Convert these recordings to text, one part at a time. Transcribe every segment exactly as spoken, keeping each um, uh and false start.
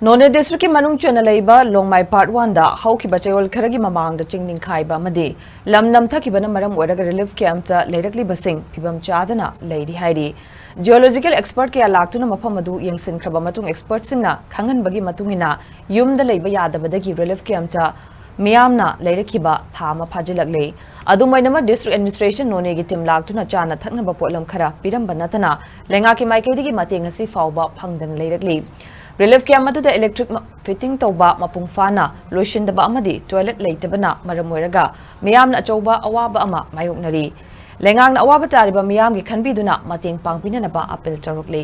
ꯅꯣꯅꯦ ꯗꯤꯁꯇ꯭ꯔꯤꯛꯀꯤ ꯃꯅꯨꯡ ꯆꯟꯅ ꯂꯩꯕ ꯂꯣꯡꯃꯥꯏ ꯄꯥꯔꯠ ꯋꯥꯟꯗ ꯍꯧꯈꯤꯕ ꯆꯌꯣꯜ ꯈꯔꯒꯤ ꯃꯃꯥꯡꯗ ꯆꯤꯡ ꯅꯤꯡꯈꯥꯏꯕ ꯑꯃꯗꯤ ꯂꯝ ꯅꯝꯊꯈꯤꯕꯅ ꯃꯔꯝ ꯑꯣꯏꯔꯒ ꯔꯤꯂꯤꯐ ꯀꯦꯝꯞꯇ ꯂꯩꯔꯛꯂꯤꯕꯁꯤꯡ ꯐꯤꯕꯝ ꯆꯥꯗꯅ ꯂꯩꯔꯤ ꯍꯥꯏꯔꯤ꯫ ꯖꯤꯑꯣꯂꯣꯖꯤꯀꯦꯜ ꯑꯦꯛꯁꯄꯔꯠ ꯀꯌꯥ ꯂꯥꯛꯇꯨꯅ ꯃꯐꯝ ꯑꯗꯨ ꯌꯦꯡꯁꯤꯟꯈ꯭ꯔꯕ ꯃꯇꯨꯡ, ꯑꯦꯛꯁꯄꯔꯠꯁꯤꯡꯅ ꯈꯪꯍꯟꯕꯒꯤ ꯃꯇꯨꯡ ꯏꯟꯅ ꯌꯨꯝꯗ ꯂꯩꯕ ꯌꯥꯗꯕꯗꯒꯤ ꯔꯤꯂꯤꯐ ꯀꯦꯝꯞꯇ ꯃꯤꯌꯥꯝꯅ ꯂꯩꯔꯛꯈꯤꯕ ꯊꯥ ꯑꯃ ꯐꯥꯖꯤꯜꯂꯛꯂꯦ꯫ ꯑꯗꯨꯝ ꯑꯣꯏꯅꯃꯛ, ꯗꯤꯁꯇ꯭ꯔꯤꯛ ꯑꯦꯗꯃꯤꯅꯤꯁꯇ꯭ꯔꯦꯁꯟ ꯅꯣꯅꯦꯒꯤ ꯇꯤꯝ ꯂꯥꯛꯇꯨꯅ ꯆꯥꯅ ꯊꯛꯅꯕ ꯄꯣꯠꯂꯝ ꯈꯔ ꯄꯤꯔꯝꯕ ꯅꯠꯇꯅ ꯂꯩꯉꯥꯛꯀꯤ ꯃꯥꯏꯀꯩꯗꯒꯤ ꯃꯇꯦꯡ ꯉꯁꯤ ꯐꯥꯎꯕ ꯐꯪꯗꯅ ꯂꯩꯔꯛꯂꯤ꯫ ꯔꯤꯂꯤꯐ ꯀꯦꯝꯞ ꯑꯗꯨꯗ ꯏꯂꯦꯛꯇ꯭ꯔꯤꯛ ꯃ-, ꯐꯤꯠꯇꯤꯡ ꯇꯧꯕ ꯃꯄꯨꯡ ꯐꯥꯅ ꯂꯣꯏꯁꯤꯟꯗꯕ ꯑꯃꯗꯤ ꯇꯣꯏꯂꯦꯠ ꯂꯩꯇꯕꯅ ꯃꯔꯝ ꯑꯣꯏꯔꯒ ꯃꯤꯌꯥꯝꯅ ꯑꯆꯧꯕ ꯑꯋꯥꯕ ꯑꯃ ꯃꯥꯌꯣꯛꯅꯔꯤ꯫ ꯂꯩꯉꯥꯛꯅ ꯑꯋꯥꯕ ꯇꯥꯔꯤꯕ ꯃꯤꯌꯥꯝꯒꯤ ꯈꯟꯕꯤꯗꯨꯅ ꯃꯇꯦꯡ ꯄꯥꯡꯕꯤꯅꯅꯕ ꯑꯥꯄꯤꯜ ꯇꯧꯔꯛꯂꯤ꯫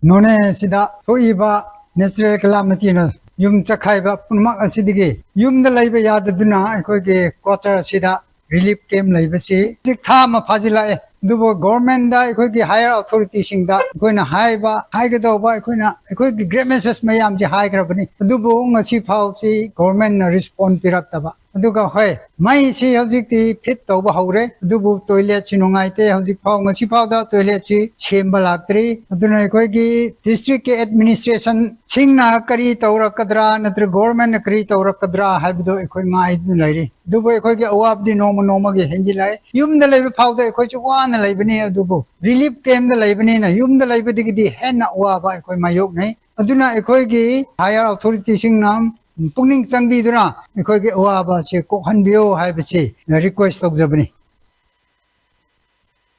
ꯅꯣꯅꯦ ꯑꯁꯤꯗ ꯊꯣꯛꯏꯕ natural calamity ꯅ ꯌꯨꯝ ꯆꯈꯥꯏꯕ ꯄꯨꯝꯅꯃꯛ ꯑꯁꯤꯗꯒꯤ ꯌꯨꯝꯗ ꯂꯩꯕ ꯌꯥꯗꯗꯨꯅ ꯑꯩꯈꯣꯏꯒꯤ quarter ꯑꯁꯤꯗ ꯔꯤꯂꯤꯐ ꯀꯦꯝꯞ ꯂꯩꯕꯁꯤ ꯍꯧꯖꯤꯛ ꯊꯥ ꯑꯃ ꯐꯥꯖꯤꯜꯂꯛꯑꯦ꯫ ꯑꯗꯨꯕꯨ ꯒꯣꯔꯃꯦꯟꯗ ꯑꯩꯈꯣꯏꯒꯤ ꯍꯥꯌꯔ ꯑꯣꯊꯣꯔꯤꯇꯤꯁꯤꯡꯗ ꯑꯩꯈꯣꯏꯅ ꯍꯥꯏꯕ, ꯍꯥꯏꯒꯗꯧꯕ, ꯑꯩꯈꯣꯏꯅ ꯑꯩꯈꯣꯏꯒꯤ ꯒ꯭ꯔꯦꯃꯦꯁꯦꯁ ꯃꯌꯥꯝꯁꯤ ꯍꯥꯏꯈ꯭ꯔꯕꯅꯤ, ꯑꯗꯨꯕꯨ ꯉꯁꯤ ꯐꯥꯎꯁꯤ ꯒꯣꯔꯃꯦꯟꯅ ꯔꯤꯁꯄꯣꯟ ꯄꯤꯔꯛꯇꯕ꯫ ꯑꯗꯨꯒ ꯍꯣꯏ, ꯃꯩꯁꯤ ꯍꯧꯖꯤꯛꯇꯤ ꯐꯤꯠ ꯇꯧꯕ ꯍꯧꯔꯦ, ꯑꯗꯨꯕꯨ ꯇꯣꯏꯂꯦꯠꯁꯤ ꯅꯨꯡꯉꯥꯏꯇꯦ꯫ ꯍꯧꯖꯤꯛ ꯐꯥꯎ, ꯉꯁꯤ ꯐꯥꯎꯗ ꯇꯣꯏꯂꯦꯠꯁꯤ ꯁꯦꯝꯕ ꯂꯥꯛꯇ꯭ꯔꯤ꯫ ꯑꯗꯨꯅ ꯑꯩꯈꯣꯏꯒꯤ ꯗꯤꯁꯇ꯭ꯔꯤꯛꯀꯤ ꯑꯦꯗꯃꯤꯅꯤꯁꯇ꯭ꯔꯦꯁꯟꯁꯤꯡꯅ ꯀꯔꯤ ꯇꯧꯔꯛꯀꯗ꯭ꯔꯥ, ꯅꯠꯇ꯭ꯔꯒ ꯒꯣꯔꯃꯦꯟꯅ ꯀꯔꯤ ꯇꯧꯔꯛꯀꯗ꯭ꯔꯥ ꯍꯥꯏꯕꯗꯨ ꯑꯩꯈꯣꯏ ꯉꯥꯏꯗꯨꯅ ꯂꯩꯔꯤ꯫ ꯑꯗꯨꯕꯨ ꯑꯩꯈꯣꯏꯒꯤ ꯑꯋꯥꯕꯗꯤ ꯅꯣꯡꯃ ꯅꯣꯡꯃꯒꯤ ꯍꯦꯟꯖꯤꯜꯂꯛꯑꯦ꯫ ꯌꯨꯝꯗ ꯂꯩꯕ ꯐꯥꯎꯗ ꯑꯩꯈꯣꯏꯁꯨ ꯋꯥꯅ ꯂꯩꯕꯅꯤ, ꯑꯗꯨꯕꯨ ꯔꯤꯂꯤꯐ ꯀꯦꯝꯞꯇ ꯂꯩꯕꯅꯤꯅ ꯌꯨꯝꯗ ꯂꯩꯕꯗꯒꯤꯗꯤ ꯍꯦꯟꯅ ꯑꯋꯥꯕ ꯑꯩꯈꯣꯏ ꯃꯥꯌꯣꯛꯅꯩ꯫ ꯑꯗꯨꯅ ꯑꯩꯈꯣꯏꯒꯤ ꯍꯥꯌꯔ ꯑꯣꯊꯣꯔꯤꯇꯤꯁꯤꯡꯅ ꯄꯨꯛꯅꯤꯡ ꯆꯪꯕꯤꯗꯨꯅ ꯑꯩꯈꯣꯏꯒꯤ ꯑꯋꯥꯕꯁꯦ ꯀꯣꯛꯍꯟꯕꯤꯌꯨ ꯍꯥꯏꯕꯁꯤ ꯔꯤꯀ꯭ꯋꯦꯁ ꯇꯧꯖꯕꯅꯤ꯫